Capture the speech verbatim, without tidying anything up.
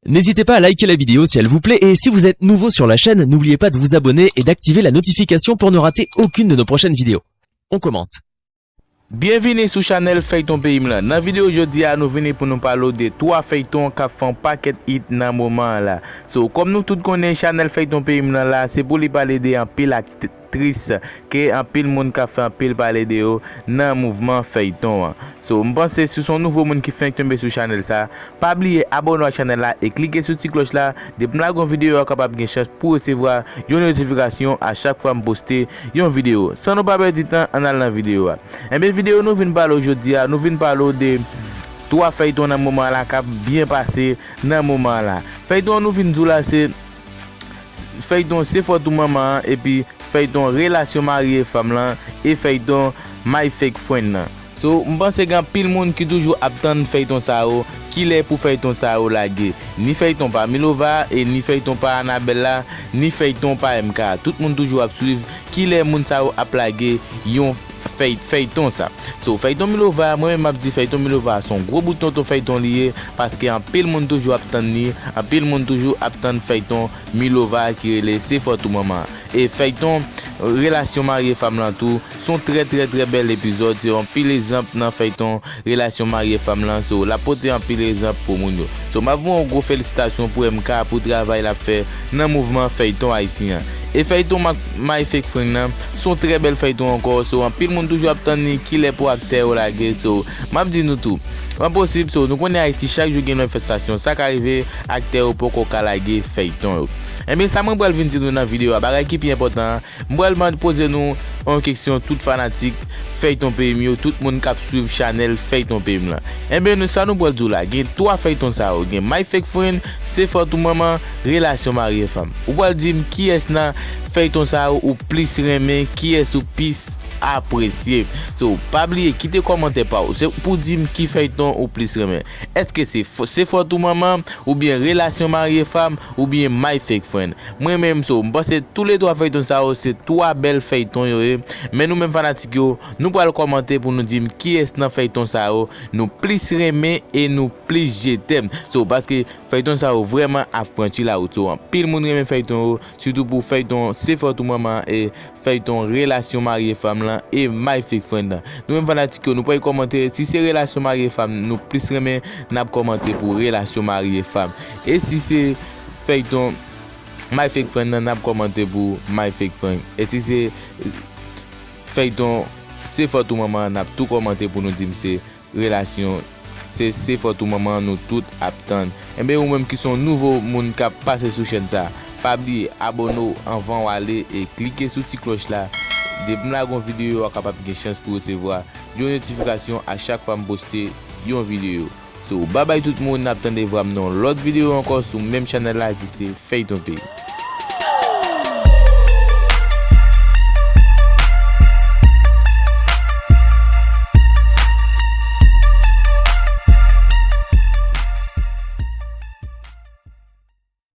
N'hésitez pas à liker la vidéo si elle vous plaît et si vous êtes nouveau sur la chaîne, n'oubliez pas de vous abonner et d'activer la notification pour ne rater aucune de nos prochaines vidéos. On commence. Byenvini sou chanèl Fèyton Peyi m lan. Nan videyo jodi a, nou vini pou nou pale w de twa fèyton k ap fè yon pakèt it nan moman an la. So, kòm nou tout konnen, chanèl Fèyton Peyi m lan la, se pou li pale de anpil aktris ke anpil moun k ap fè anpil pale de yo nan mouvman fèyton an. So, m panse si w se yon nouvo moun ki fenk tonbe sou chanèl sa, pa bliye abòne w ak chanèl la e klike sou ti klòch la. Depi m lage yon videyo, w kapab gen chans pou resevwa yon notifikasyon a chak fwa m poste yon videyo. San nou pa pèdi tan, ann al nan videyo a. Enben, videyo nou vin pale w jodi a, nou vin pale w de twa fèyton nan moman la k ap byen pase nan moman la. Fèyton nou vin di w la se fèyton Se Fòt ou Manman an epi fèyton Relasyon Mari e Fanm lan e fèyton My Fake Friend nan. So, m panse gen anpil moun ki toujou ap tann fèyton sa yo, kilè pou fèyton sa yo lage. Ni fèyton pa Milova e ni fèyton pa Anabèl la, ni fèyton pa M K. Tout moun toujou ap swiv kilè moun sa yo ap lage yon fèy, fèyton sa. So, fèyton Milova, mwen menm m ap di fèyton Milova se yon gwo bout tonton fèyton li ye, paske anpil moun toujou ap tann li, anpil moun toujou ap tann fèyton Milova ki rele Se Fòt ou Manman. E fèyton Relasyon Mari e Fanm lan tou, se yon trè, trè, trè bèl epizòd, se yon pil egzanp nan fèyton Relasyon Mari e Fanm lan, so, l ap pote anpil egzanp pou moun yo. So, m ap voye yon gwo felisitasyon pou M K pou travay l ap fè nan mouvman fèyton ayisyen an. E fèyton My Fake Friend nan, se yon trè bèl fèyton ankò, so, anpil moun toujou ap tann li, kilè pou aktè yo lage, so, m ap di nou tou, enposib, so, nou konnen Ayiti chak jou gen manifestasyon, sa ka rive, aktè yo poko ka lage fèyton yo. Enben, sa mwen pral vin di nou nan videyo a, bagay ki pi enpòtan an, m pral mande poze nou yon kesyon, tout fanatik Fèyton Peyi m yo, tout moun k ap swiv chanèl Fèyton Peyi m lan. Enben, nou, sa nou pral di w la, gen twa fèyton sa yo, gen My Fake Friend, Se Fòt ou Manman, Relasyon Mari e Fanm. Ou pral di m kiyès nan fèyton sa yo ou plis renmen, kiyès ou plis apresye. So, pa bliye, kite kòmantè pa w. Se pou di m ki fèyton ou plis renmen. Èske se Se Fòt ou Manman, oubyen Relasyon Mari e Fanm, oubyen My Fake Friend? Mwen menm, so, m panse toulètwa fèyton sa yo se twa bèl fèyton yo ye. Men nou menm fanatik yo, nou pral kòmante pou nou di m kiyès nan fèyton sa yo nou plis renmen e nou plis je t'aime. So, paske fèyton sa yo vrèman ap franchi lawout. So, anpil moun renmen fèyton yo, sitou pou fèyton Se Fòt ou Manman e fèyton Relasyon Mari e Fanm lan e My Fake Friend lan. Nou menm fanatik yo, nou pral kòmante. Si se Relasyon Mari e Fanm nou plis renmen, n ap kòmante pou Relasyon Mari e Fanm. E si se fèyton My Fake Friend lan, n ap kòmante pou My Fake Friend. E si se fèyton Se Fòt ou Manman, n ap tou kòmante pou nou di m se relasyon, se Se Fòt ou Manman nou tout ap tann. Enben, ou menm ki se yon nouvo moun k ap pase sou chèn sa, pa bliye abòne w anvan w ale e klike sou ti klòch la. Depi m lage yon videyo, w a kapab gen chans pou resevwa yon notifikasyon a chak fwa m poste yon videyo. So, babay tout moun, n ap tande vwa m nan yon lòt videyo ankò sou menm chanèl la ki se Fèyton Peyi.